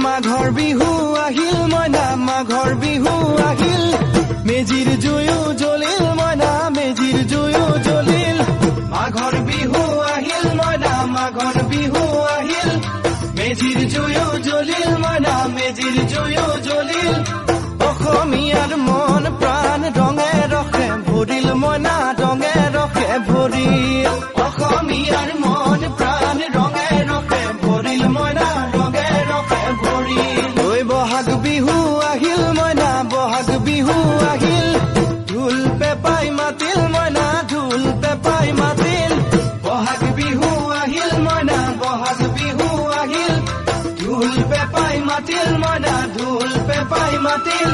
মাঘৰ বিহু আহিল মইনা, মাঘৰ বিহু আহিল। মেজিৰ জুয়ো জ্বলিল মইনা, মেজিৰ জুয়ো জ্বলিল। মাঘৰ বিহু আহিল মইনা, মাঘৰ বিহু আহিল। মেজিৰ জুয়ো জ্বলিল মইনা, মেজিৰ জুয়ো জ্বলিল। অসমীয়াৰ মন প্ৰাণ ৰঙে ৰসে ভৰিল মইনা, ৰঙে ৰসে ভৰিল। অসমীয়াৰ মন প্ৰাণ ৰঙে ৰসে ভৰিল মইনা, ৰঙে ৰসে ভৰিল। ঐ বহাগ বিহু আহিল মইনা, বহাগ বিহু আহিল। ঢোল পেপাই মাতিল মইনা, ঢোল পেপাই মাতিল। বহাগ বিহু আহিল মইনা, বহাগ বিহু আহিল। ঢোল পেপাই মাতিল মইনা, ঢোল পেপাই মাতিল।